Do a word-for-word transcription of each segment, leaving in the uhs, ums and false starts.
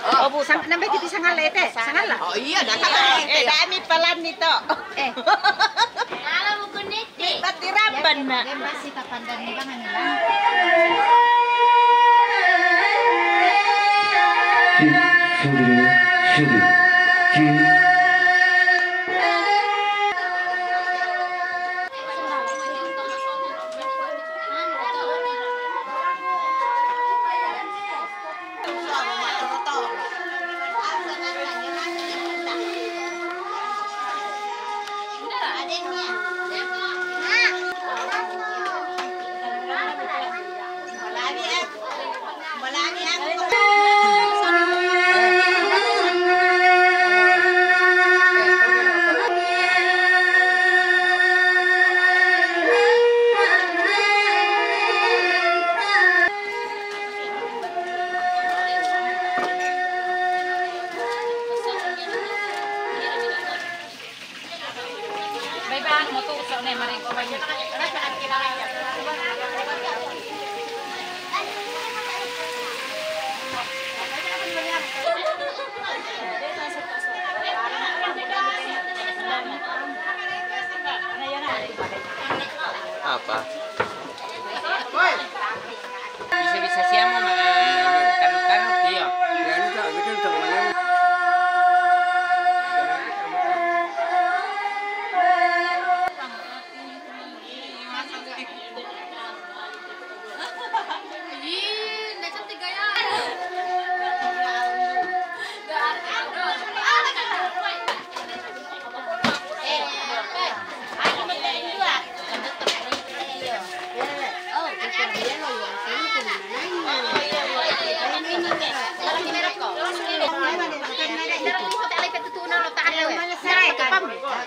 Oh, Bu, sang-, nambah kita sangala, Ete. Sangala. Oh iya, datang lah, Ete. Eh, dami palan nito. Eh. Kalau buku niti. Pati raban na. Dia masih kapan dan di mana nih, Bang? Sudah, sudah, sudah.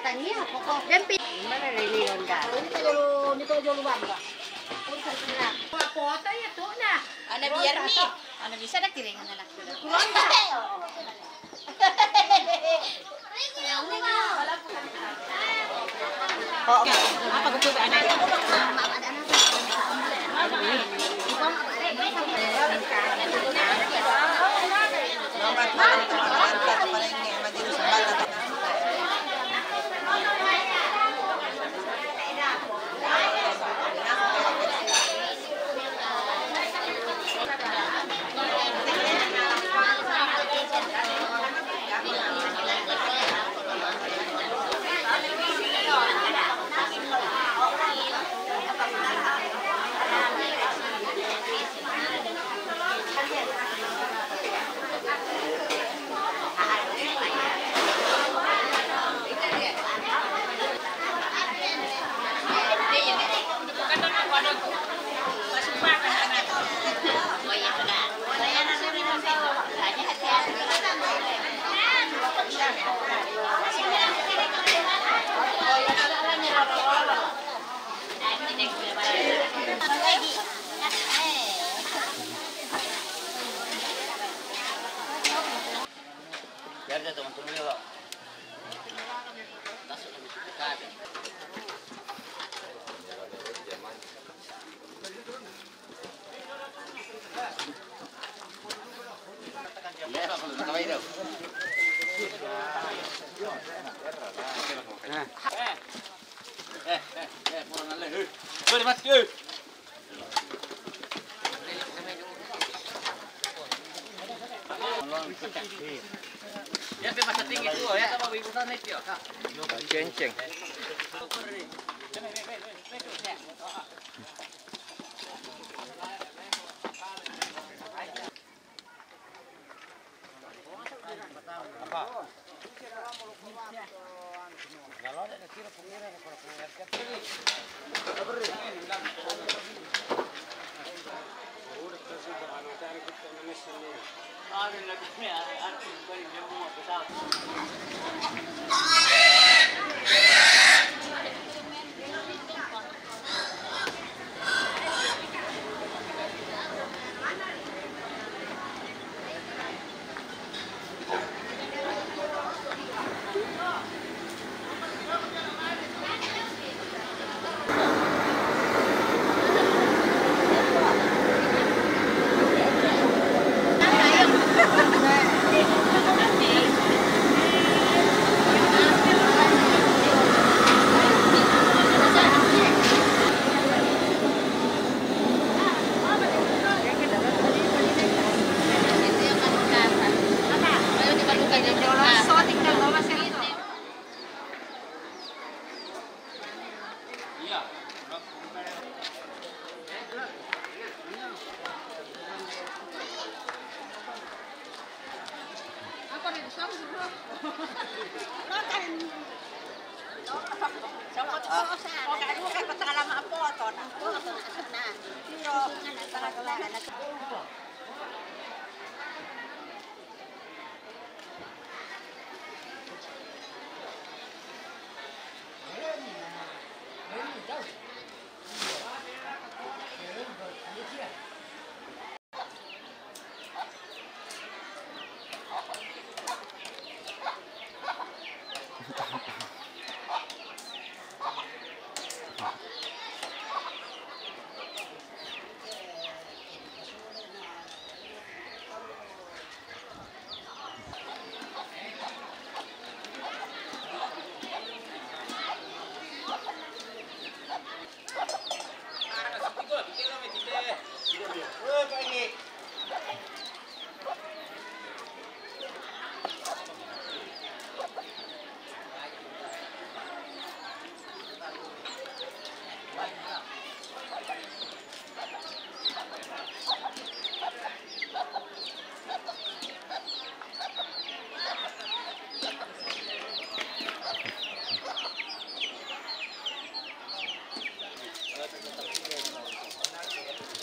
Iya, pokok. Dan pi-, mana ini Honda? Ini tuh jauh, ini tuh jauh luar, Mbak. Pun saya kira. Foto ya tuh, nah. Ana biar nih. Ana bisa ada kiringan anak. Kurang. Biar dia teman-teman ya, Pak. Masuk lebih dekat. Ceng-ceng.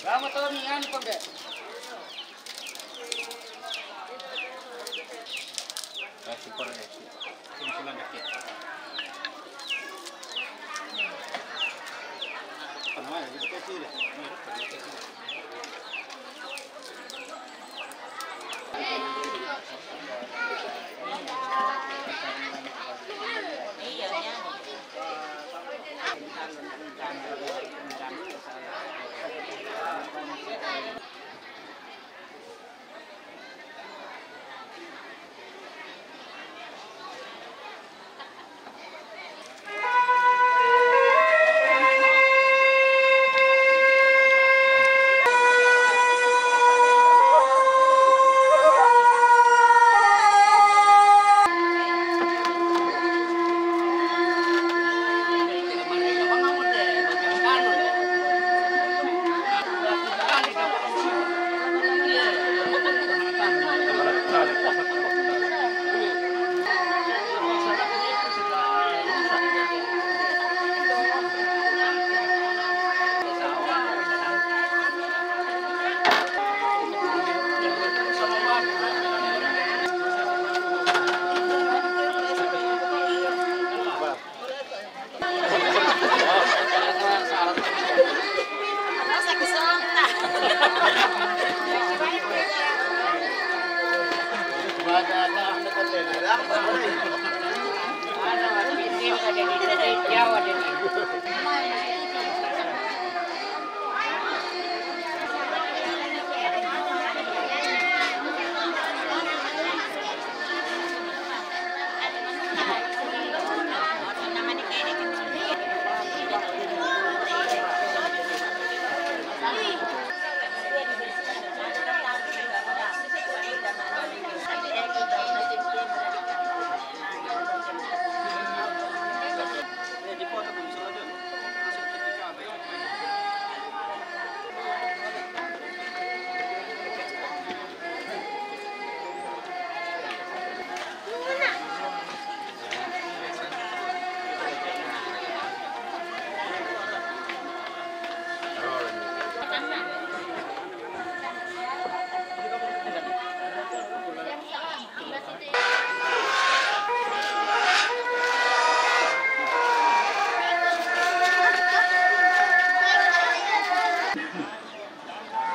Berapa tahun ni anu, Pak, Dek? Ah, super, eh, super. Sini, sini, Dek.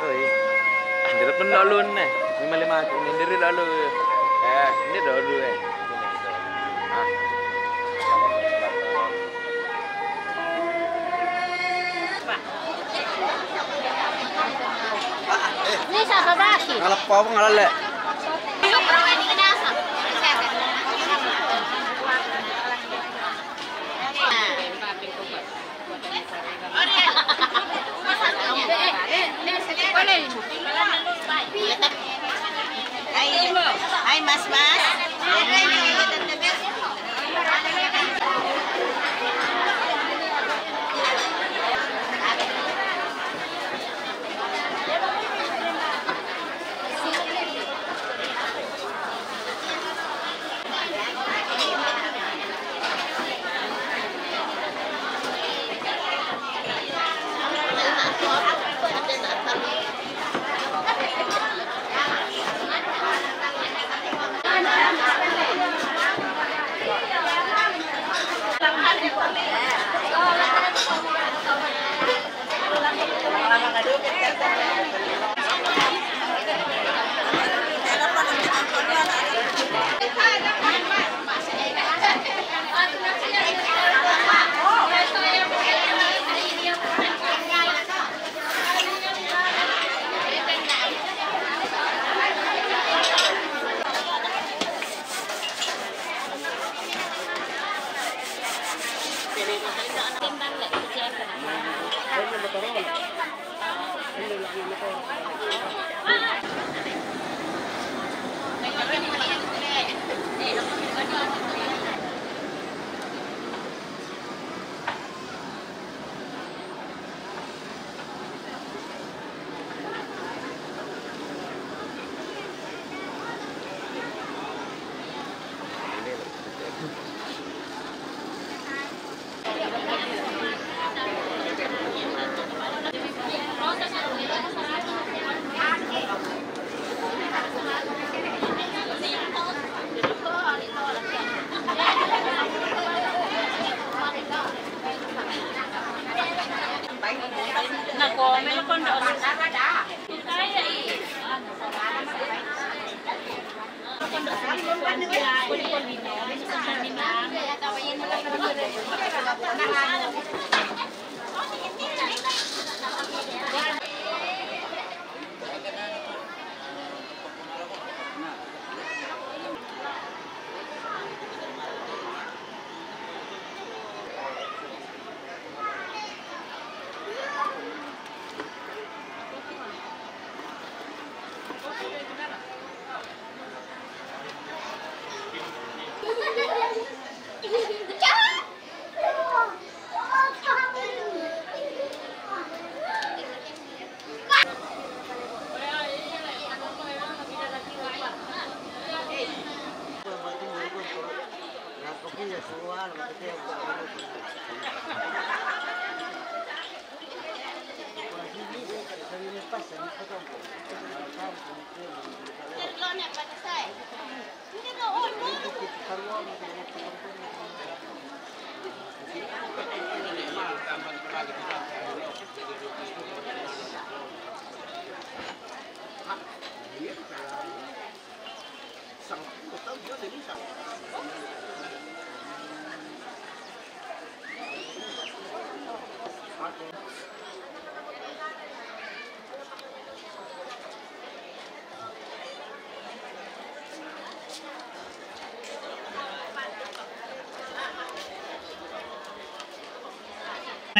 Oi. Ndiri pun lalu nih. Ini malah mati. Ini ndiri lalu. Eh, ini dulu eh. Ini siapa baki? Ngalap apa ngalap lek? Hai, hai, Mas, Mas.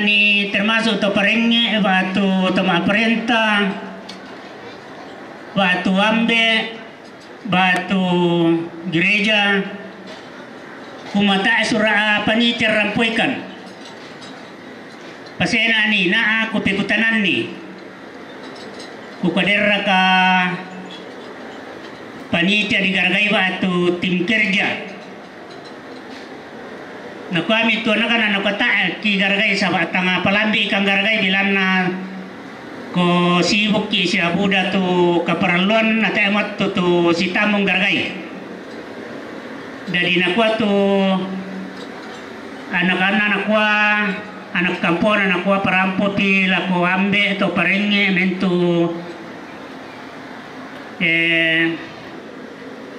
Ni termasuk to parenge, batu to maparenta, batu ambe, batu gereja, kumata sura panitia rampoikan. Pasena ni na aku pekutananni. Kukaderraka panitia di garagai batu tim kerja. Nakuami tu anak-anak nakata'ki garagai saba tanga palambi ikang garagai bilanna ko sibukki siabuda tu kaparalluan nate mattu tu sitamung garagai. Jadi nakua tu anak-anak nakua, anak kampona nakua parampopi lako ambe to parenge mentu, eh,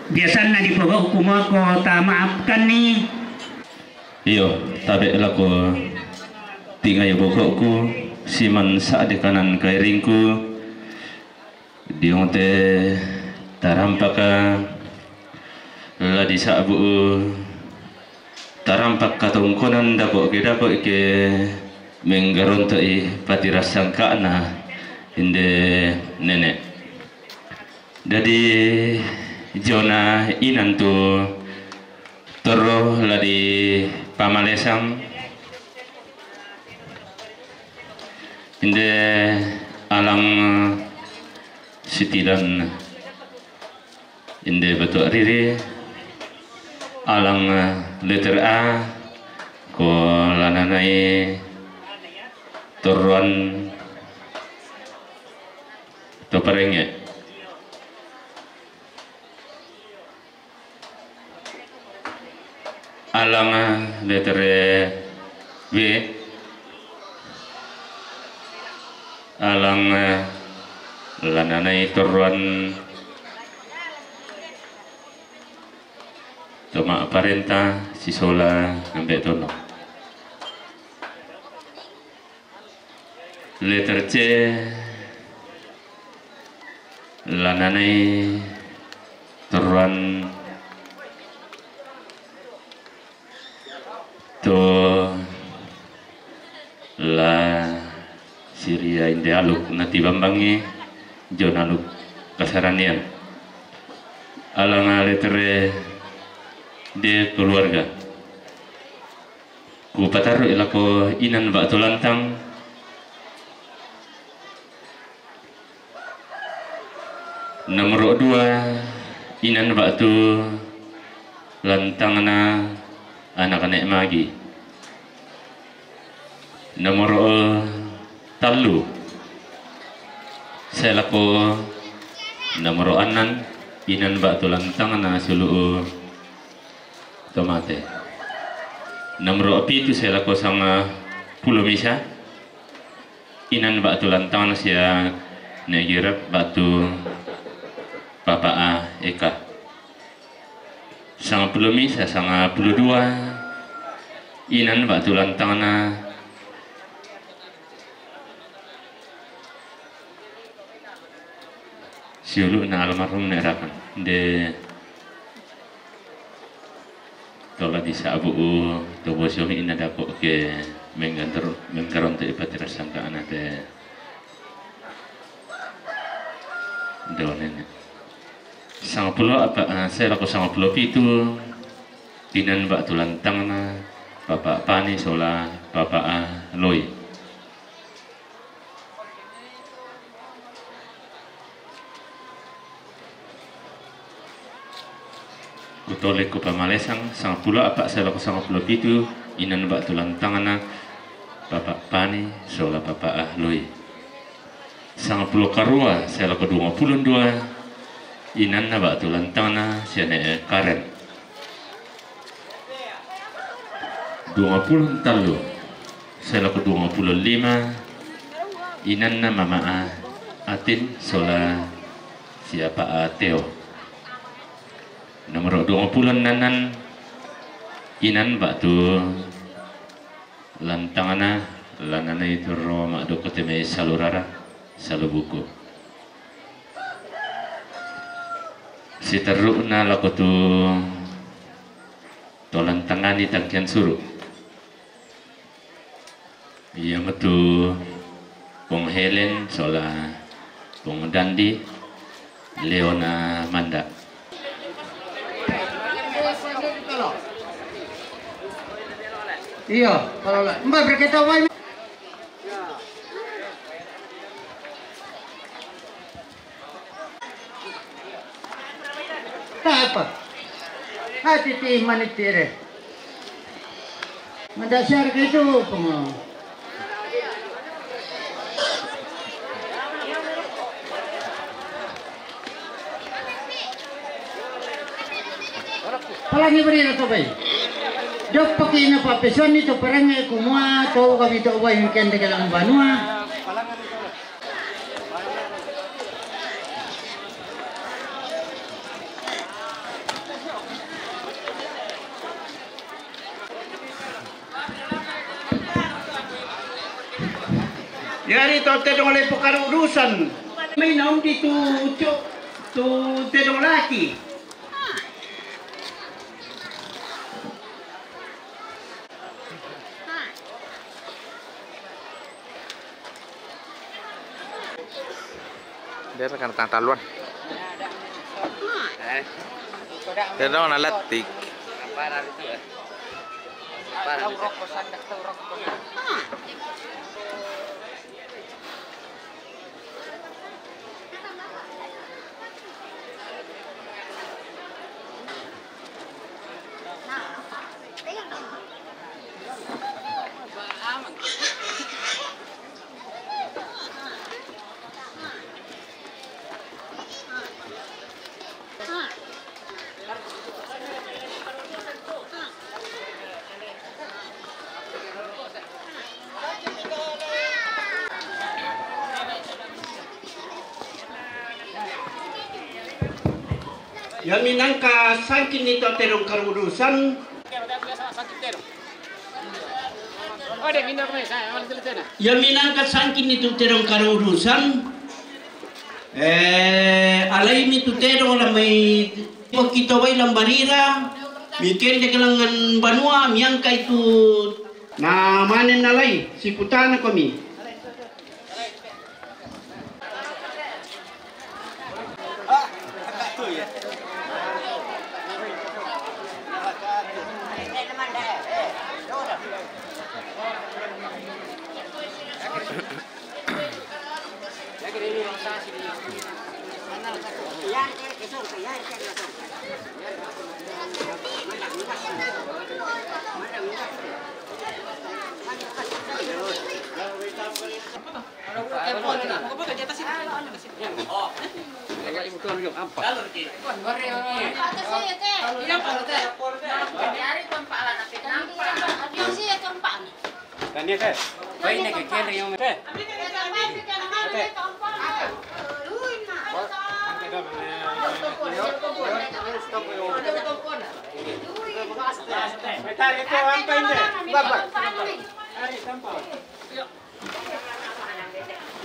biasanna dipogau kumako ta maafkanni. Iyo, tabe lako tingai bokoku, siman sa'de kanan kairingku, diong te tarampaka la disa'bu tarampak katongkonan dako ke dako ke menggaronto'i patirassangka'na inde nenek. Dadi jona inan tu torro la di pamalesang inde alang sitidan inde batu riri alang letter A ko lananai torroan to parenge. Alang letter B, alang lananai torroan to maparenta sisola ambe tono. Letter C, lananai torroan to la Siria inde aluk natibambangi jona aluk kasaranian. Alanga letter D, keluarga. Kupatarru'i lako inan ba'tu lantang. Nomoro dua, inan ba'tu lantangna anak-anak magi. Nomoro tallu, selako nomoro annan, inan ba'tu lantangna sulu'u to mate. Nomoro pitu selako sanga pulo misa. Inan ba'tu lantangna sia ne girap ba'tu Papa A Eka. Sangapulu mi sia sangapulu dua. Inan ba'tu lantangna siulu'na almarhum ne rakan. De tola di sa'bu'u to bosiomi ina dako ke menggantor menggaronto ipatira sangka ana te donene. Sangapulu apa, eh, sia lako sangapulu pitu, inan ba'tu lantangna, Papa Pani sola Papa A Loi. Kutole ku pamalesang, sangapulu apa sia lako sangapulu pitu, inan ba'tu lantangna, Papa Pani sola Papa A Loi. Sangapulu karua sia lako duangapulu dua, inanna ba'tu lantangna sia ne Karen. Duangapulu tallu sia lako duangapulu lima, inanna Mama A Atin sola sia Papa A Teo. Nomoro duangapulu annan, inan ba'tu lantangna, lanana itu ro ma'doko te mai salurara, salubuku. Siterru'na lako tu to lantangani tangkian suru. Iyamotu Pong Helen sola Pong Dandi, Leona Manda. Iya, kalau la-, mbak berkata wai. Apa? Hati ti manit tire. Mendasar ke itu, pengo. Palangi beri na to bai. Dok paki na papeson ni to parange kumua to kami to bai mungkin de kalang banua. Yari to tedong lepo karudusan. Mai naung di tu ucu, tu tedong laki. Dia kan tang taluan. Dia dong na latik. Yami nangka sangkin ni to tedong karudusan. Yami nangka sangkin ni to tedong karudusan. Eh, alai mi tu tedong la mai pokito bai lambarira, mi kende kalangan banua, mi angka itu. Na manen alai, siputana komi.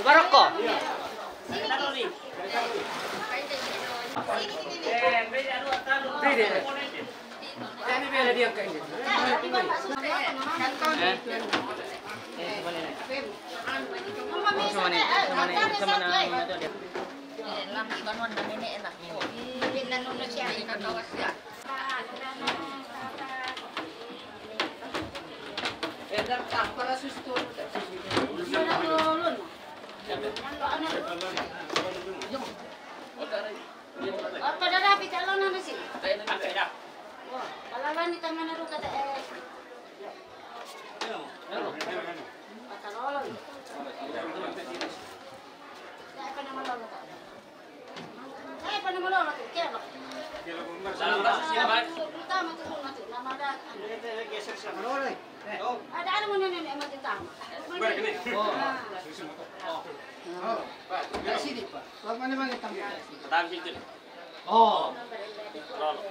Barokko. Apa dah dapat calon nasi? Wah, kalau ni tangan ruka tak eh. Patalolo. Saya apa nama lolo tak? Saya apa nama lolo tu? Kira. Utama tu, utama tu. Nama ada. Ada, ada mana ni, mati utama. Oh. Dari sini, Pak. Mana, mana tampil? Tampil tu. Oh. Lolo.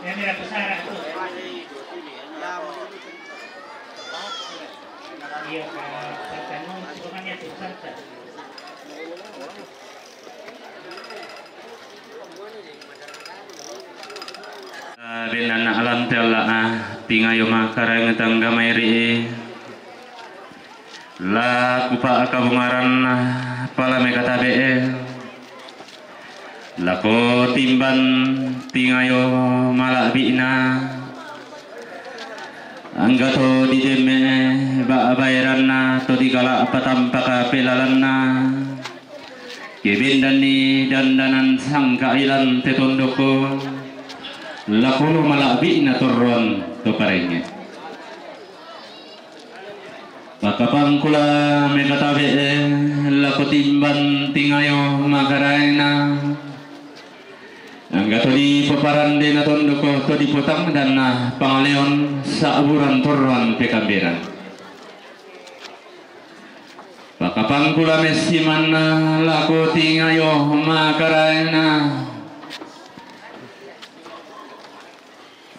Yang dia pesara tu. Iya, Pak. Bukan itu, Pak. Bennanna alante Allah, ah, tingayo makkarang tangga mairi. La kupa kabungaranna pala mekatabe e. Lako timban tingayo malabina. Angga to ditemme ba-, baeranna to digala patampaka pelalanna. Kebendanni dandanan sangka ilan te tondokko, lakono malabbi'na torroan to parengnge. Pakkapangkula mekatabe e, lako timban tingayo makaraena. Angga to dipoparandena tondokko to dipotangdanna pangaleon sa'buran torroan pekamberan. Pakkapangkula messimanna lako tingayo makaraena.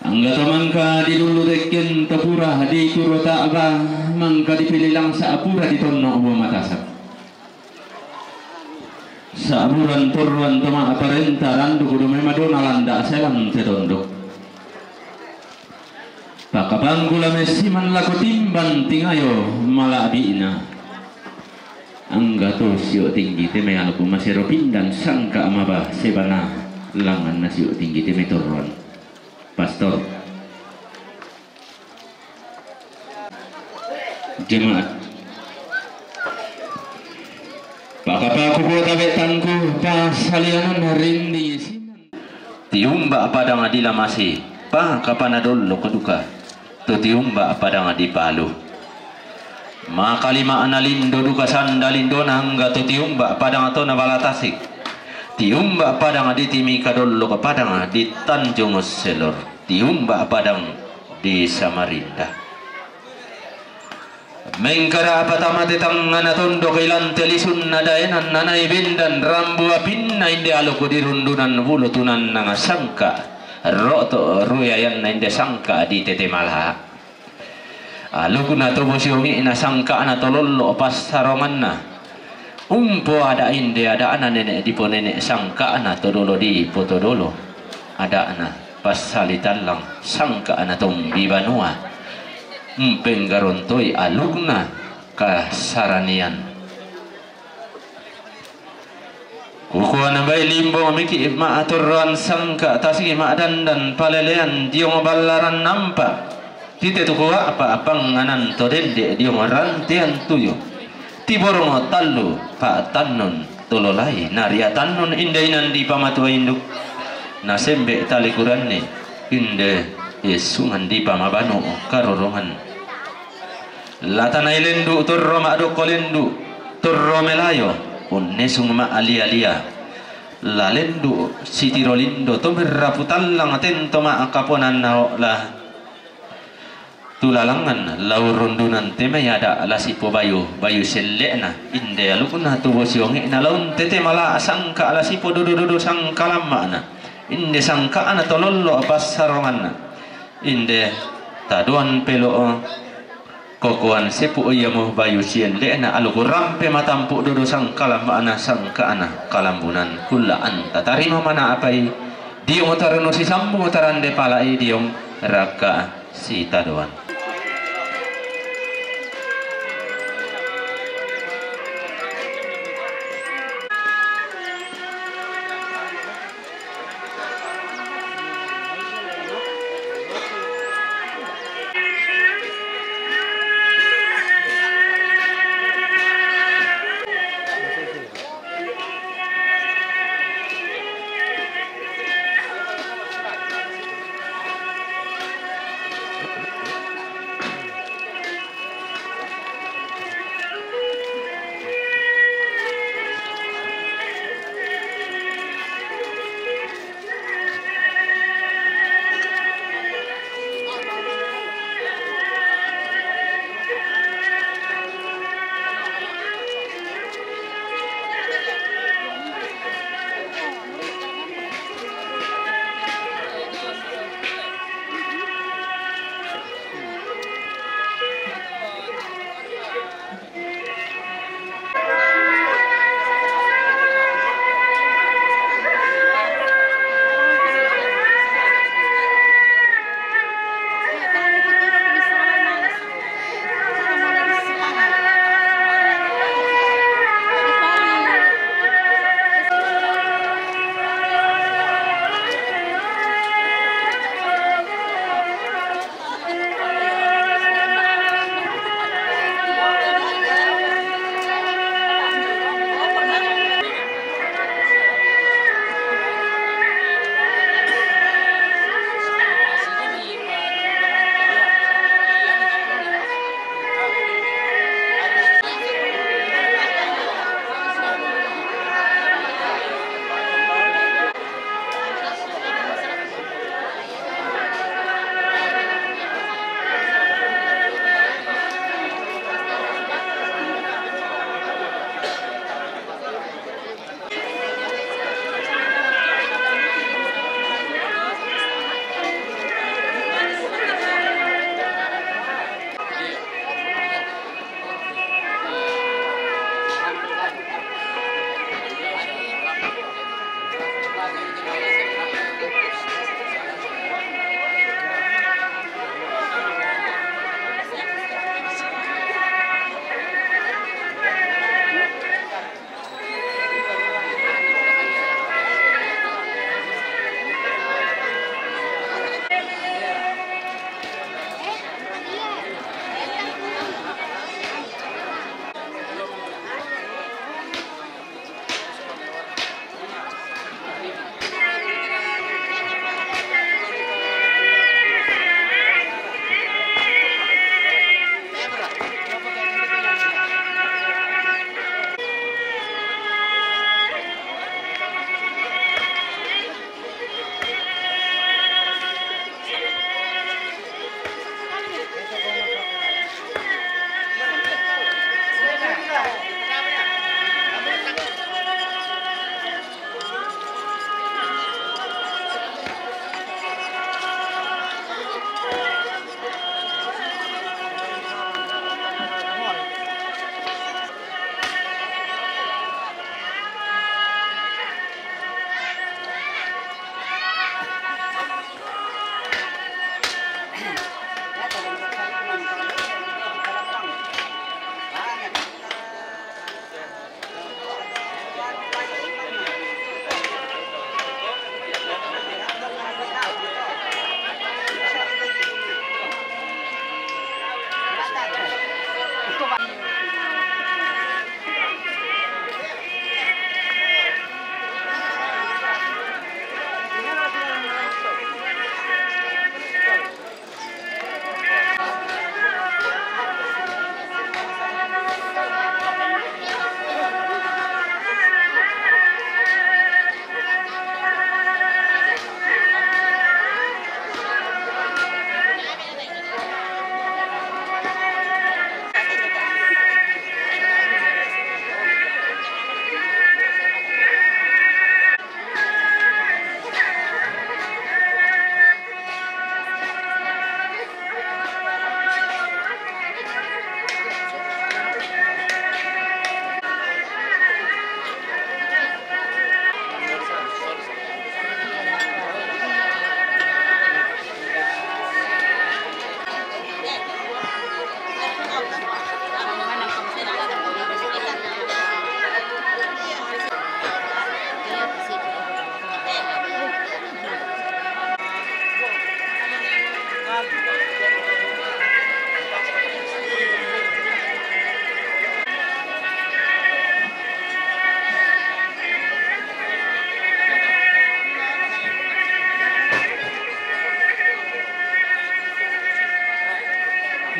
Angga to mangka dilullu tekken to pura dituro ta'ba, mangka dipililang sa pura ditonno bua matasak. Sa'buran torroan to ma'parenta randuk dome madona landa selang te tondok. Pakkapangkula messiman lako timban tingayo malabbi'na. Angga to sio tinggi te mai alku masero pindan sangka maba sebana langanna sio tinggi te mai torroan. Pastor. Jemaat. Pakkapaku kota bettangku pasaliangan rinding siman. Tiumba padang di Lamasi, pakapana dollo keduka. Tu tiumba padang di Palu. Makalima'na lindo duka sanda lindona angga tu tiumba padang tona Bala Tasik. Tiumba padang di Timika dollo ke padang di Tanjung Selor. Tiumba padang di Samarinda. Mengkada patama te tangngana tondok ilan te lisunna daenanna nai bendan rambu apinna inde aluk di rundunan bulu tunannang sangka. Roto ruyayanna inde sangka di tete mala. Alukna to bosiongi'na sangka'na to lollo passaronganna. Umpo ada inde ada'na nene' diponene' sangka'na to dolo dipotodolo. Ada'na passali tallang sangka'na tombi banua. Mpenggarontoi alukna kasaranian. Kukua nabai limbong miki ma'aturroan sangka tasigi ma'dandan palelean diong ballaran nampa. Tite tukua apa panganan to dende diong rantean tuyu. Tiborong tallu pa'tannun tololai nariatannun inde inan dipamatua induk. Nasembe talikuranni inde isungan dipamabanu karorongan. Latanai lendu' torro ma'dokko lendu' torro melayo, unnesung ma'alia-lia. La lendu' sitiro lindo to merrapu tallang tento ma'kaponanna o'la. Tulalangan lau rundunan te mai ada' la sipobayu, bayu selle'na, inde alukna tu bosionge'na laun tete mala sangka la sipododo-dodo sangkalamma'na, inde sangka'na to lollo passaronganna, inde tadoan pelo'o. Kokoan sepu' iamo bayu sielle'na aluku rampe matampu' dodo sangkalamma'na sangka'na kalambunan kulla anta tarima mana apai diong tarunu sisambung tarande pala'i diong rakka sitadoan.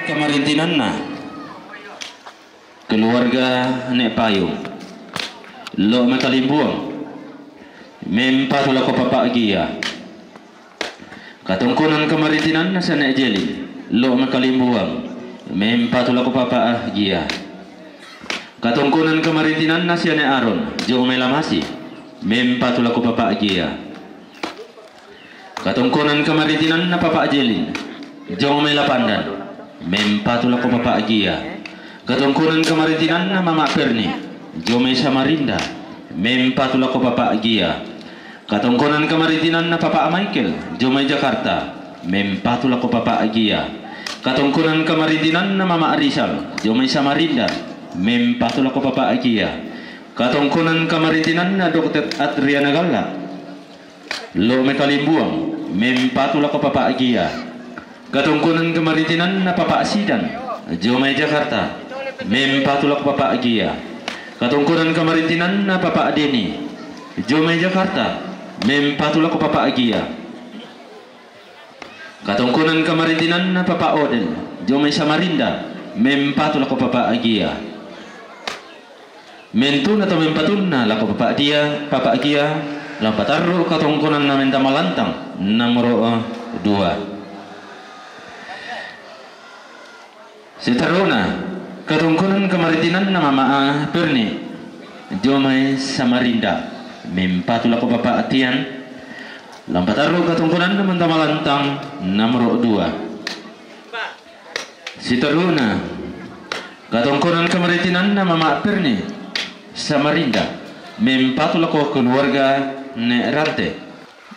Kamarintinanna keluarga Ne' Payung, lo' me kalimbuang, mempatu lako Papa' Gia. Katongkonan kamarintinanna sia Ne' Jelin, lo' me kalimbuang, mempatu lako Papa' Gia. Katongkonan kamarintinanna sia Ne' Aron, jo mai Lamasi, mempatu lako Papa' Gia. Katongkonan kamarintinanna Papa' Jelin, jo mai Lapandan, mempatu lako Papa' Gia. Katongkonan kamarintinanna Mama' Perni, jo mai Samarinda, mempatu lako Papa' Gia. Katongkonan kamarintinanna Papa' Michael, jo mai Jakarta, mempatu lako Papa' Gia. Katongkonan kamarintinanna Mama' Rizal, jo mai Samarinda, mempatu lako Papa' Gia. Katongkonan kamarintinanna Dokter Adriana Galla, lo' me kalimbuang, mempatu lako Papa' Gia. Katongkonan kamarintinanna Papa' Sidan, jo mai Jakarta, mempatu lako Papa' Gia. Katongkonan kamarintinanna Papa' Deni, jo mai Jakarta, mempatu lako Papa' Gia. Katongkonan kamarintinanna Papa' Odel, jo mai Samarinda, mempatu lako Papa' Gia. Mentuna to mempatunna lako Papa' Dia, Papa' Gia, la patarru' katongkonanna mentama lantang, nomoro dua. Siteruna, katongkonan kamarintinanna Mama' Perni, jo mai Samarinda, mempatu lako Papa' Tian, la patarru' katongkonanna mentama lantang, nomoro dua. Siteruna, katongkonan kamarintinanna Mama' Perni, Samarinda, mempatu lako keluarga Ne' Rante.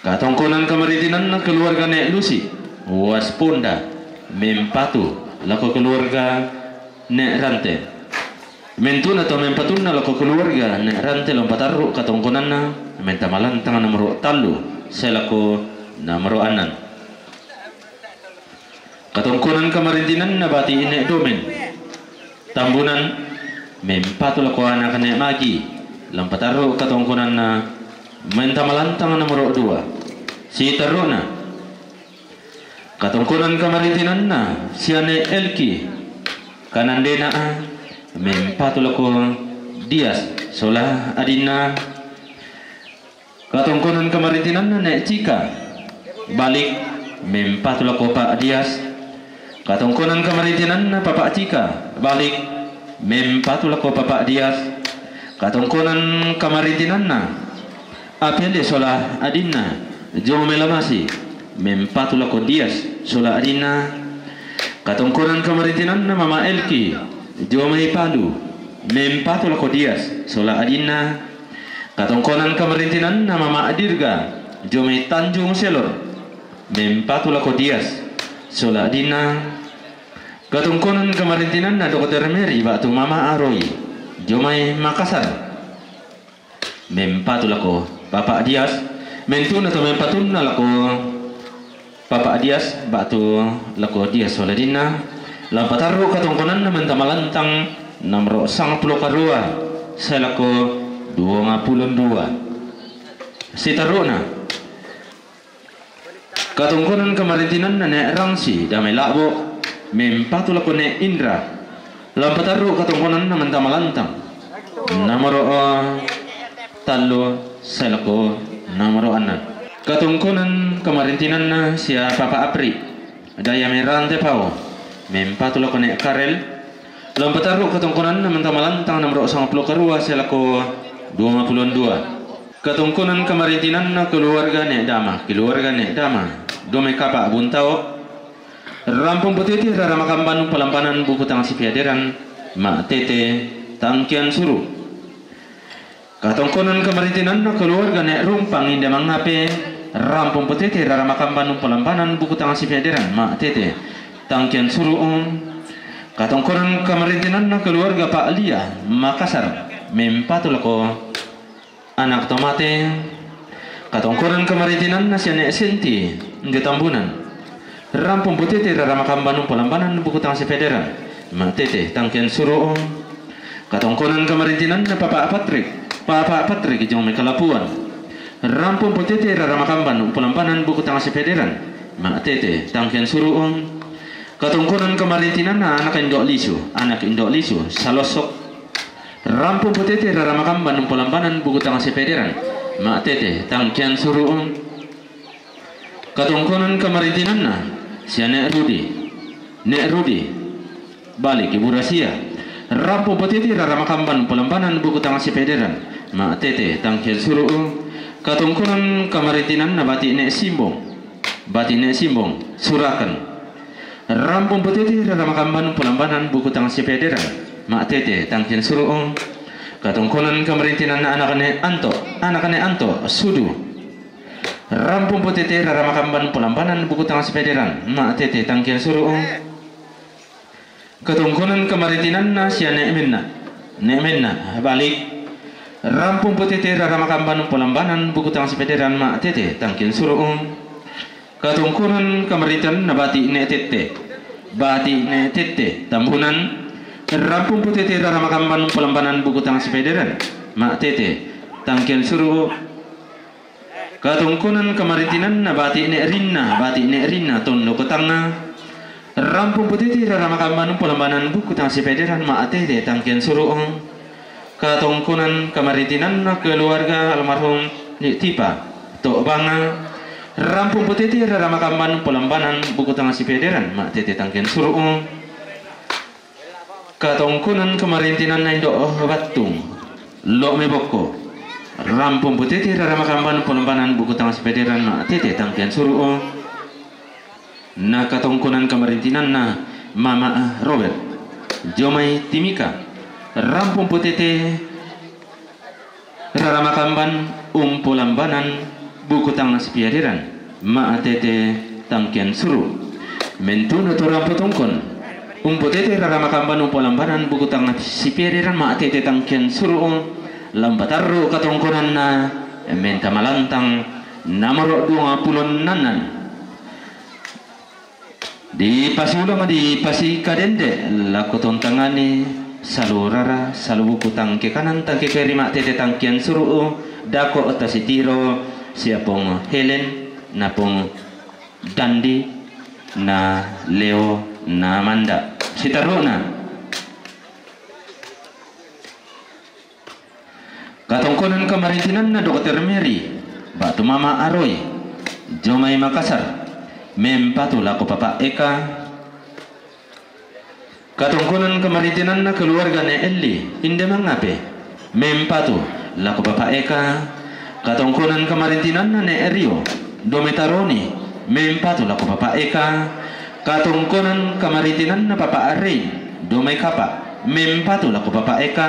Katongkonan kamarintinanna keluarga Ne' Lusi, Wasponda, mempatu lako keluarga Ne' Rante. Mentuna to mempatunna lako keluarga Ne' Rante la patarru' katongkonanna mentama lantang, nomoro tallu, sae lako nomoro annan. Katongkonan kamarintinanna Bati' Ne' Domen, Tambunan, mempatu lako anak Ne' Magi, la patarru' katongkonanna mentama lantang, nomoro dua. Siteruna, katongkonan kamarintinanna sia Ne' Elki, Kanandena, mempatu lako Dias sola adinna. Katongkonan kamarintinanna Ne' Cika, Balik, mempatu lako Pa' Dias. Katongkonan kamarintinanna Papa' Cika, Balik, mempatu lako Papa' Dias. Katongkonan kamarintinanna Apele sola adinna, jo mai Lamasi, mempatu lako Dias sola adinna. Katongkonan kamarintinanna Mama' Elki, jo mai Palu, mempatu lako Dias sola adinna. Katongkonan kamarintinanna Mama' Dirga, jo mai Tanjung Selor, mempatu lako Dias sola adinna. Katongkonan kamarintinanna Dokter Meri ba'tu Mama' Aroi, jo mai Makassar, mempatu lako Papa' Dias. Mentuna to mempatunna lako Papa' Dias ba'tu lako Dias sola adinna. Lampatarru katongkonanna Menta Malantang nomoro sangpulo karua sae lako duangpulo dua. Sitaru'na. Katongkonan kamarintinanna Ne' Rangsi Damai La'bo, mempatu lako Ne' Indra. Lampatarru katongkonanna Menta Malantang nomoro, eh, tallu sae lako nomoro anna. Katongkonan kamarintinanna sia Papa Apri Daya Merante Pao, mempatu lako Ne' Karel. Lampatarru katongkonanna Menta Malantang nomoro sangpulo karua sae lako duangpulo dua. Katongkonan kamarintinanna keluarga Ne' Dama, keluarga Ne' Dama, Dome Kapa Buntao. Rampung Putete Rara Makamban Umpalambanan Buku Tang Sipeaderan, Ma'tete Tangkian Suru. Katongkonan kamarintinanna keluarga Ne' Rumpang Inda Mangape, Rampung Putete Rara Makamban Umpalambanan Buku Tang Sipeaderan, Ma'tete Tangkian Suru. Katongkonan kamarintinanna keluarga Pak Lia Makassar, mempatu lako anak to mate. Katongkonan kamarintinanna sia Ne' Senti Inda Tambunan. Rampung Putete Rara Makamban Umpalambanan Buku Tang Sipeaderan, Ma'tete Tangkian Suru. Katongkonan kamarintinanna Papa Patrik, Papa Patrik Jong Mai Kalapuan. Rampung Putete Rara Makamban Umpalambanan Buku Tang Sipeaderan, Ma'tete Tangkian Suru. Katongkonan kamarintinanna anak Indo Lisu, anak Indo Lisu, Salosok. Rampung Putete Rara Makamban Umpalambanan Buku Tang Sipeaderan, Ma'tete Tangkian Suru. Katongkonan kamarintinanna sia Ne' Rudi, Ne' Rudi, balik ibu rasia. Rampung Putete Rara Makamban Umpalambanan Buku Tang Sipeaderan, Ma'tete Tangkian Suru. Katongkonan kamarintinanna Bati' Ne' Simbong, Bati' Ne' Simbong, Suraken. Rampung Putete Rara Makamban Umpalambanan Buku Tang Sipeaderan, Ma'tete Tangkian Suru. Katongkonan kamarintinanna anak Ne' Anto, anak Ne' Anto, Sudu. Rampung Putete Rara Makamban Umpalambanan Buku Tang Sipeaderan, Ma'tete Tangkian Suru. Katongkonan kamarintinanna sia Ne' Menna, Ne' Menna, balik. Rampung Putete Rara Makamban Umpalambanan Buku Tang Sipeaderan, Ma'tete Tangkian Suru. Katongkonan kamarintinanna Bati' Ne' Tette, Bati' Ne' Tette, Tambunan. Rampung Putete Rara Makamban Umpalambanan Buku Tang Sipeaderan, Ma'tete Tangkian Suru. Katongkonan kamarintinanna Bati' Ne' Rinna, Bati' Ne' Rinna, Tondoko Tangnga. Rampung Putete Rara Makamban Umpalambanan Buku Tang Sipeaderan, Ma'tete Tangkian Suru. Katongkonan kamarintinanna keluarga almarhum Ne' Tipa, Tokbanga. Rampung Putete Rara Makamban Umpalambanan Buku Tang Sipeaderan, Ma'tete Tangkian Suru. Katongkonan kamarintinanna Indo Battung, Lo' Mai Bokko. Rampung Putete Rara Makamban Umpalambanan Buku Tang Sipeaderan, Ma'tete Tangkian Suru. Na katongkonan kamarintinanna Mama Robert, Jomai Timika. Rampung Putete Rara Makamban Umpalambanan Buku Tang Sipeaderan, Ma'tete Tangkian Suru. Mentuna to rampo tongkon. Umputete Rara Makamban Umpalambanan Buku Tang Sipeaderan, Ma'tete Tangkian Suru. Lampatarru katongkonanna Menta Malantang nomoro duangpulo annan. Dipasulang dipasikadende lako tontangani salu rara, salu buku tangke kanan, tangke keri, Ma'tete Tangkian Suru, dako tasitiro sia Pong Helen, na Pong Dandi, na Leo, na Manda. Sitaruna. Katongkonan kamarintinanna Dokter Mary, batu Mama Aroi, Jomai Makassar, mempatu lako Papa Eka. Katongkonan kamarintinanna keluarga Ne' Elli, Inde Mangape, mempatu lako Papa Eka. Katongkonan kamarintinanna Ne' Rio, Dome Taroni, mempatu lako Papa Eka. Katongkonan kamarintinanna Papa Arei, Dome Kapa, mempatu lako Papa Eka.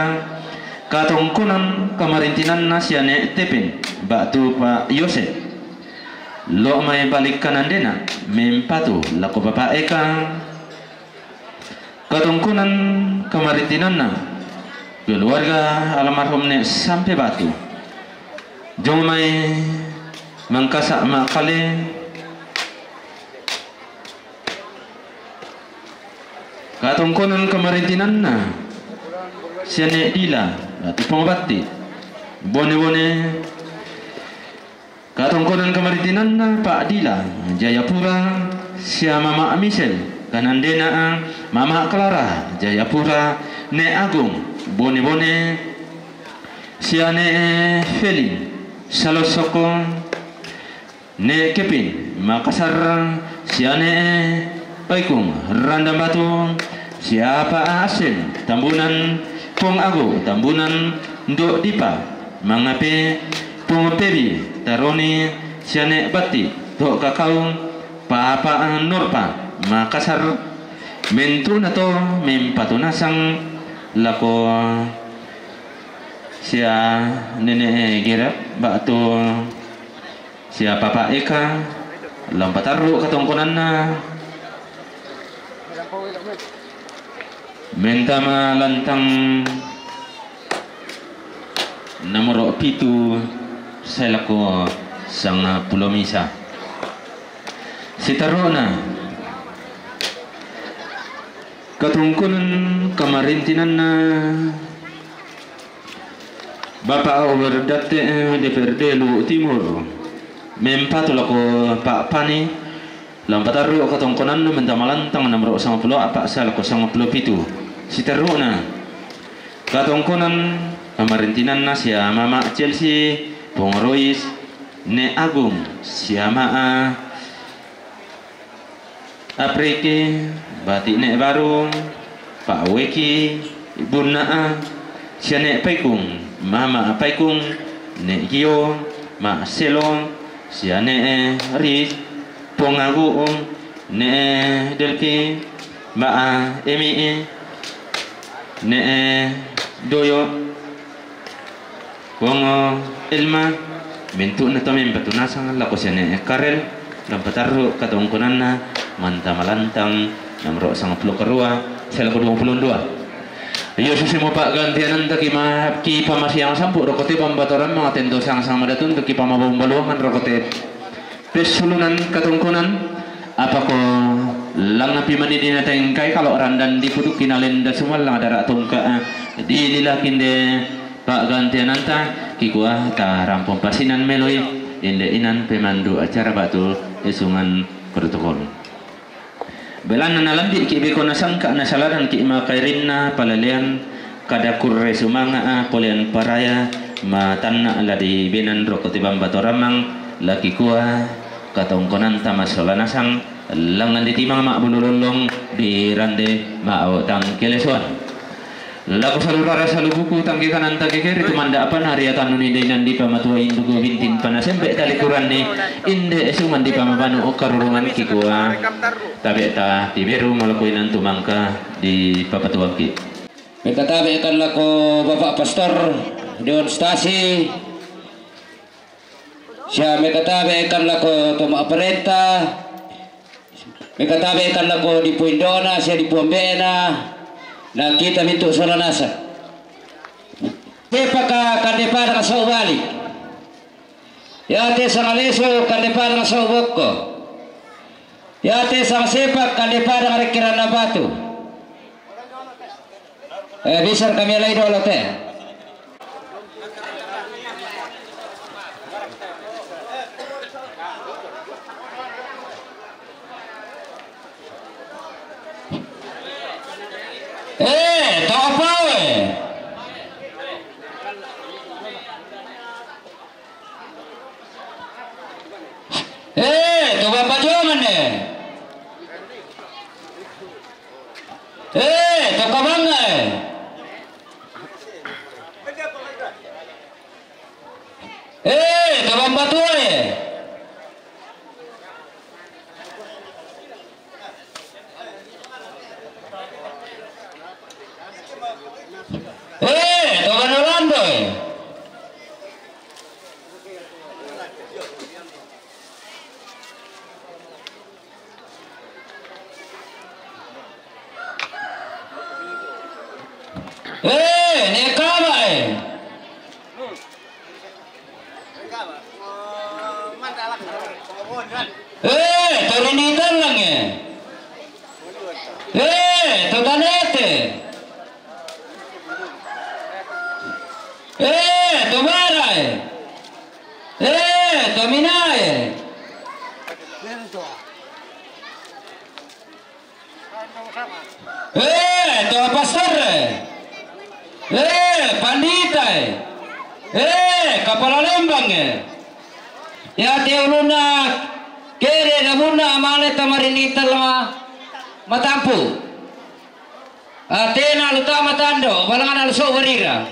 Katongkonan kamarintinanna sia Ne' Tepin, batu Pa Yosep. Lo' mai balik kanandena, mempatu lako Papa Eka. Katongkonan kamarintinanna keluarga almarhum Ne' Sampe Batu, Jomai Mangkasa Makale. Katongkonan kamarintinanna, sia ne' Dila, batu pongobatti. Bone-bone, katongkonan kamarintinanna, Pa' Dila, Jayapura, sia Mama' Misel, kanandena, Mama' Klara, Jayapura, ne' Agung, bone-bone, sia ne' Felin, Salossoko, ne' Kepin, Makassar, sia ne' Paikung, Randan Batu, sia Pa' Asen, Tambunan, Pong Ago, Tambunan, Ndo' Dipa, Mangape, Pong Pebi, Taroni, sia ne' Batti, To' Kakau, Papa Nurpa, Makassar, mentu'na to mempatu nasang lako sia Nene' Gera, ba'tu sia Papa Eka, la umpatarru' katongkonanna, mentama lantang nomoro pitu sae lako sangpulo misa. Sitarru'na, katongkonan kamarintinanna, Bapa' Ober Datte, eh, D P R D Luwu Timur, mempatu lako Pa' Pani, la umpatarru' katongkonanna, mentama lantang nomoro sangpulo a'pa' sae lako sangpulo pitu. Sitarru'na, katongkonan kamarintinanna, sia Mama' Chelsea, Pong Rois, ne' Agung, sia Ma'a Apriki, Bati' ne' Baru, Pa' Weki, Bunna'a, sia ne' Paikung, Mama' Paikung, ne' Gio, Ma' Selo, sia ne' Ris, Pong Agu'ung, ne' Delki, Ma'a Emi'i, ne' Doyo, Pong Elma, mentu'na to mempatu nasang lako sia ne' Karel, la umpatarru' katongkonanna, mentama lantang nomoro sangpulo karua sae lako duangpulo dua. Iyo, susimo pa'gantiananta ki ma-, ki pamasiang sampu' roko te bambatoran, mangatento sang-sang madatun tu ki pamabombaluangan roko te pessulunan katongkonan, apako langngapi manidina tengkai kalo' randan dipudukki nalenda sumallang dara' tungka'a, dililakin de pa'gantiananta, kikua tarampong pasinan meloi, inde inan pemandu acara ba'tu esungan protokol. Belanna nalambi'ki' beko nasangka' nasaladanki' makairinna palalean kada kurre sumanga'a polean paraya matanna' la dibenan roko te bambatoramang la kikua katongkonanta massola nasang langngan ditimang ma'bulu lollong dirande ma'otang kelesoan. Lako salu rara salu buku tangke kanan tangke kere tumanda' apa nariatannu ni dainan dipamatua induku bintin panasembe' tali kuranni inde esungan dipamabanu karurungan kikua tabe'ta tiberu malako inan tumangka dipapatuangki'. Mekatabe'kan lako Bapak Pastor Dewan Stasi, sia mekatabe'kan lako to ma'parenta, mekatabe'kan lako dipoindona sia dipoambe'na, na kita mintu' sola nasang. Tepaka kande padang sau bali. Iate sangalesu kande padang sau bokko. Iate sangasepak kande padang rekkeranna batu. Eh, bisa kami alai dolo te. Eh, to apa we? Eh, to bapa joman e. Eh, to kabanga e. Eh, to bambatua e. Eh, to Banorando e. Eh, ne kama e. Eh, to rini tallang e. Eh, to Eh, to minae. Eh, to pastor. Eh, pandita. Eh, kapala lembang. Ya, te ulunna kere damunna male tamarinita lama matampu. Atena lu tama tando, balangana lu so barira.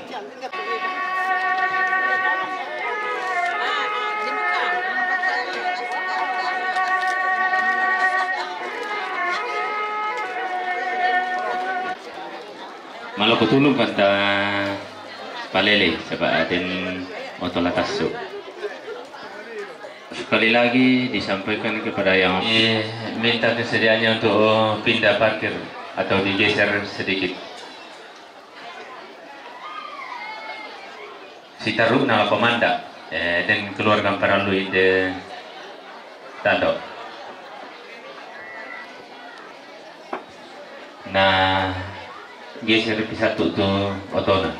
Maloko tulung kanta palele, saba aden oto latassu. Sekali lagi disampaikan kepada yang, eh, minta kesediaannya untuk pindah parkir atau digeser sedikit. Sitaruna la komanda, eh, den keluarga parallu inde tando. Na geser pisatu tu otona.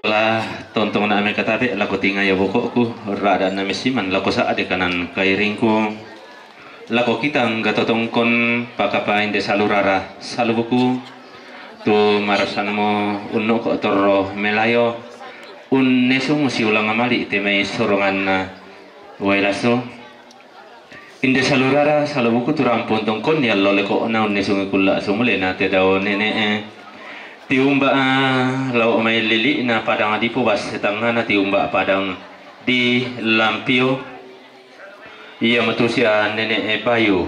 La tontong na ame katabe lako tinga ya bokokku, rada na mesiman lako saade kanan kairingku. Lako kita angga totongkon pakapa inde salurara salubuku, tu marasanmu unnoko torro melayo, unnesung siulang mali temai soronganna wailaso. Inde salurara salubuku tu rampung tongkon ni allo leko na unnesungi kulla sumulena te dao nene e. Tiumba a lao mai lili na padang dipo bas setangana tiumba padang di lampio. Iya metu sia nenek e Bayu.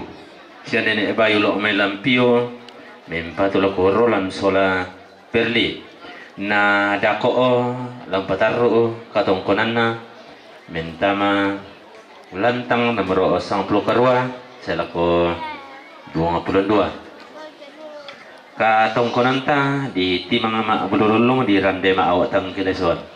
Sia nenek e Bayu lok mai lampio. Mempatu loko Roland sola Perli. Na dako o lampatarru katongkonanna. Mentama lantang nomor sangpuluh karua selako dua puluh dua. Katongkonanta di timang ma bulululung di rande ma awak tangkileson.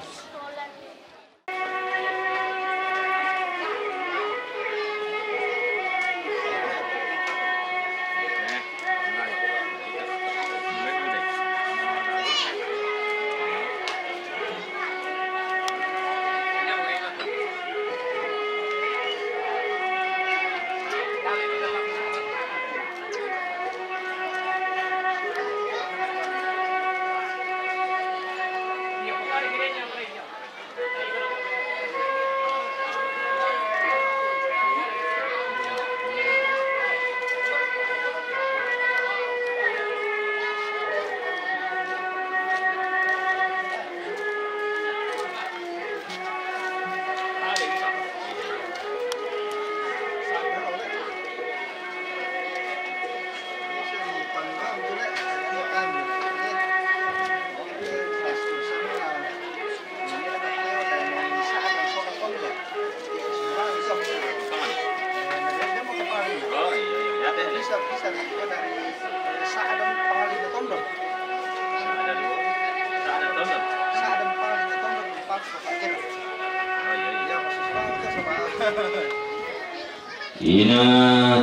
Ina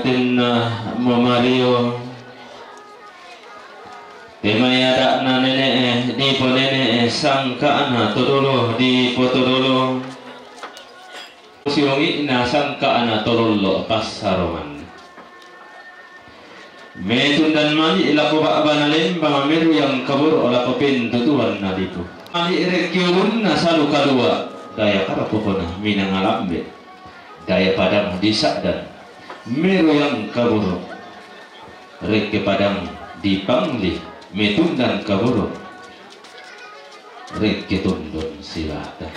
tenna mamario. Temai ada'na nene'e, dipo nene'e sangka'na todolo, dipo todolo. Siongi'na sangka'na tolollo passarongan. Metundan mali lako ba'bana lembang, meruyang kaboro lako pentutuanna dipo. Mali rekki ulunna salu kalua, daya kara pokona minanga lambe. Daya padang di sa'dan, meruyang kaboro. Rekke padang di pangli, metundan kaboro. Ri kitundun silata.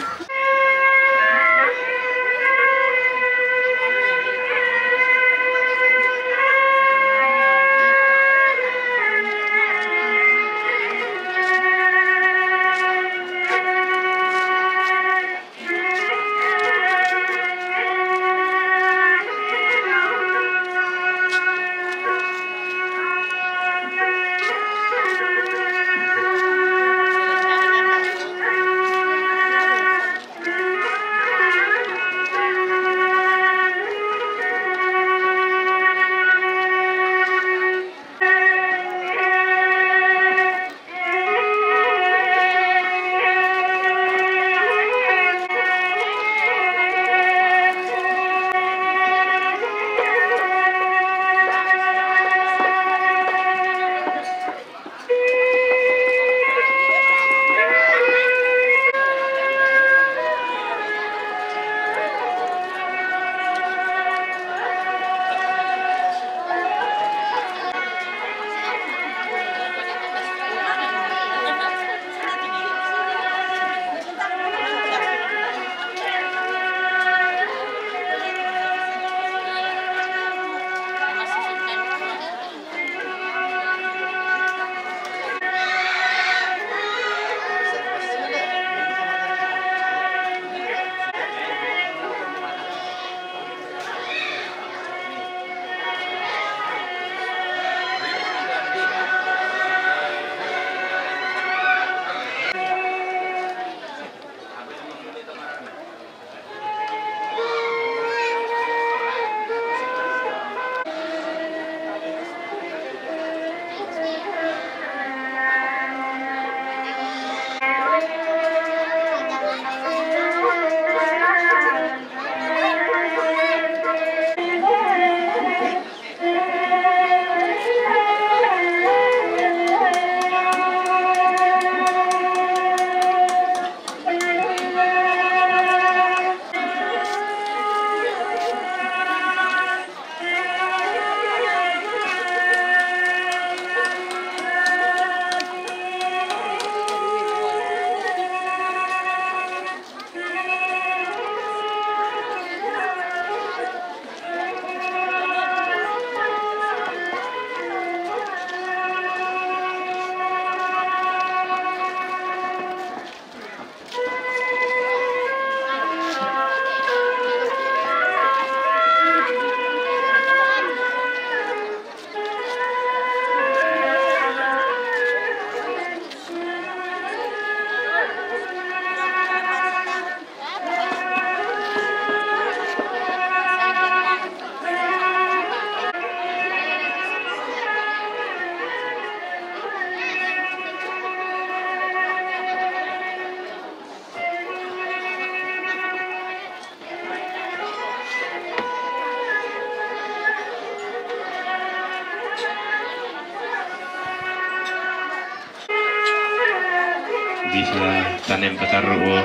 Bisa tanem patarru'o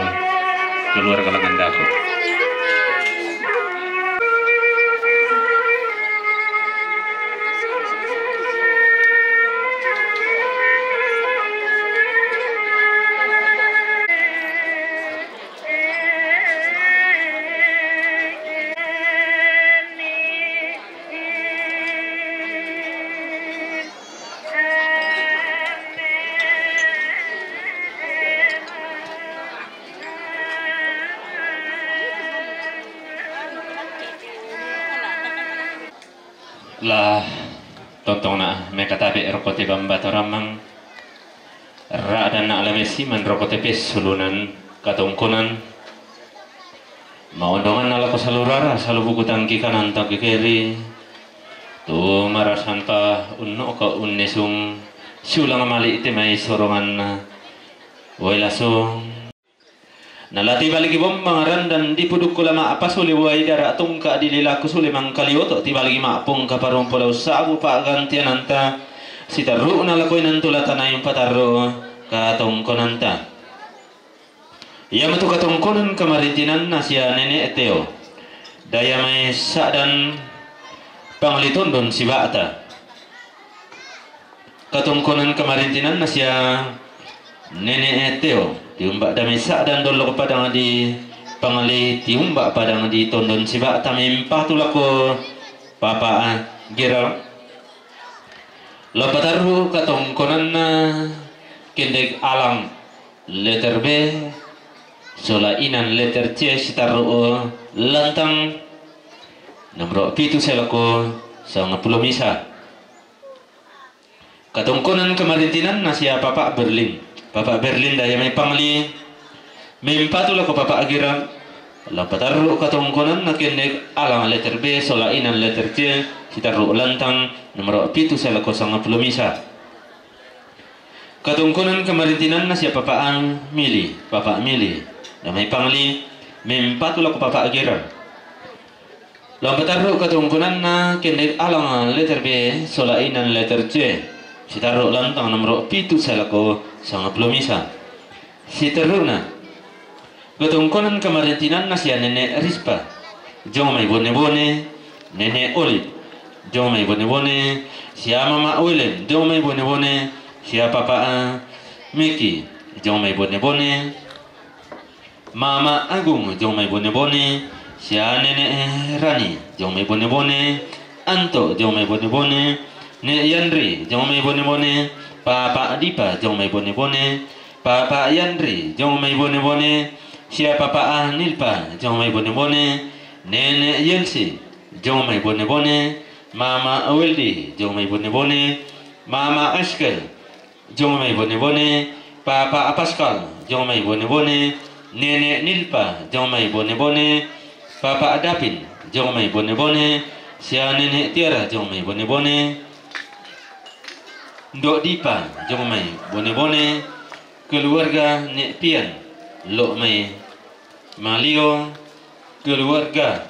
keluarga langan dako. La tontongna' mekatabe' roko te bamba torammang, ra'danna' la messiman roko te pessulunan katongkonan, maondonganna lako salu rara, salu buku tangki kanan tangki keri, tu marasanpa unno'ko unnesung siulang mali' te mai soronganna. Woi lasong. Na la tibaligi bombang randan dipudukku la ma'pasuli wai dara tungka' dililaku suli mangkalioto' tibaligi ma'pungka parumpu la ussa'bu pa'gantiananta sitarru'na lako inantu la tanai umpatarru' katongkonanta. Iamatu katongkonan kamarintinanna sia nene' Teo. Daya mai sa'dan panglitondon siba'ta. Katongkonan kamarintinanna sia nene' Teo. Tiumba' damai sa'dan dollok padang di pangli, tiumba' padang di tondon siba' tamempatu lako Papa' Giral. La patarru' katongkonanna kendek alang letter B sola inan letter C sitarru' lantang nomoro pitu sae lako sangpulo misa. Katongkonan kamarintinanna sia Papa' Berlin. Papa' Berlin da ia mai pangli, mempatu lako Papa' Giral. La patarru' katongkonanna kendek alang letter B sola inan letter C sitarru' lantang nomoro pitu sae lako sangpulo misa. Katongkonan kamarintinanna sia Papa' Mili, Papa' Mili da mai pangli, mempatu lako Papa' Giral. La patarru' katongkonanna kendek alang letter B sola inan letter C sitarru' lantang nomoro pitu sae lako sangpulo misa. Siterru'na, katongkonan kamarintinanna sia Nene' Rispa, jong mai Bone-bone, Nene' Olip, jong mai Bone-bone, sia Mama' Wilem, jong mai Bone-bone, sia Papa' Miki, jong mai Bone-bone, Mama' Agung, jong mai Bone-bone, sia Nene' Rani, jong mai Bone-bone, Anto, jong mai Bone-bone, Ne' Yandri, jong mai Bone-bone, Papa' Dipa, jong mai Bone-bone, Papa' Yandri, jong mai Bone-bone, sia Papa' Nilpa, jong mai Bone-bone, Nene' Yelsi, jong mai Bone-bone, Mama' Weldi, jong mai Bone-bone, Mama' Askel, jong mai Bone-bone, Papa' Pascal, jong mai Bone-bone, Nene' Nilpa, jong mai Bone-bone, Papa' Dapin, jong mai Bone-bone, sia Nene' Tiara, jong mai Bone-bone, Ndo' Dipa, jong mai Bone-bone, keluarga Ne' Pian, lo' mai Malio, keluarga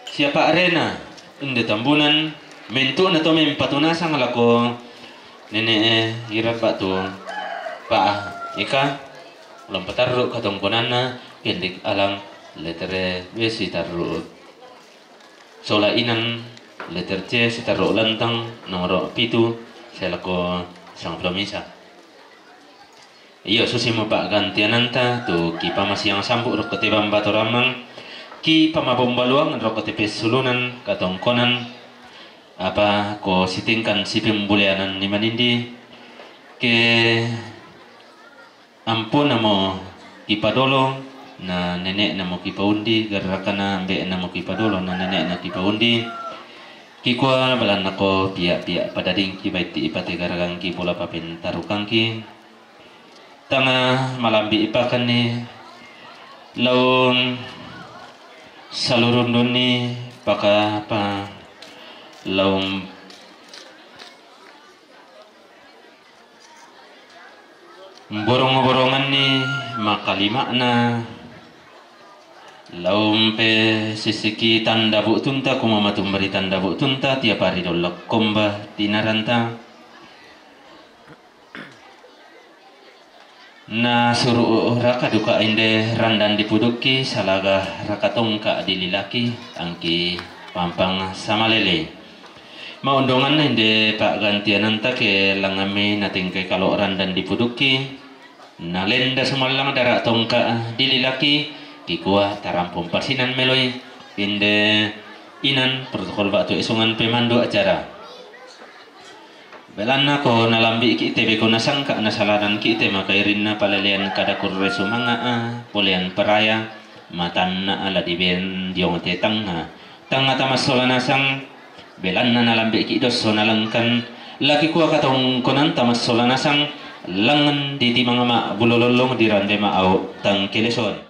sia Pa' Rena, inde Tambunan, mentu'na to mempatu nasang lako Nene' Ira ba'tu Pa' Eka, la patarru' katongkonanna kendek alang letter B sitarru' sola inan letter C sitarru' lantang nomoro pitu sae lako sangpulo misa. Iyo, susimo pa'gantiananta tu kipamasiang sambu' rokko te bamba torammang, kipamabombaluang rokko te pessulunan katongkonan, apa ko sitingkan sipembuleanan ni manindi, ke amponamo kipadolo, na nene'namo kipaundi, garrakana ambe'namo kipadolo, na nene'na kipaundi. Kikua belanna ko pia'-pia' padadingki baitti' ipategaragangki bola papentarukangki. Tanga malambi' ipakanni laung salurundunni pakapa laung borong-boronganni makalima'na laung pe sisiki tanda bu'tunta, kumamatumbari tanda bu'tunta, tiapari dollak komba tinaranta. Na suru' raka duka inde randan dipudukki, salaga raka tongka' dililaki, angki pampang samalele. Maondonganna inde pa'gantiananta ke langammi natengkai kalo' randan dipudukki, nalenda sumallang dara' tongka' dililaki, kikua tarampung pasinan meloi inde inan protokol ba'tu esungan pemandu acara. Belanna ko nalambi'ki' te beko nasangka' nasaladanki' te makairinna palelean kada kurre sumanga'a, polean paraya, matanna ala diben diong te tangnga. Tangnga tamassola nasang, belanna nalambi'ki' dosso nalangkan, laki kua katongkonan tamassola nasang, langngan ditimang ma' bulo lollong dirande ma' au' tangkeleson.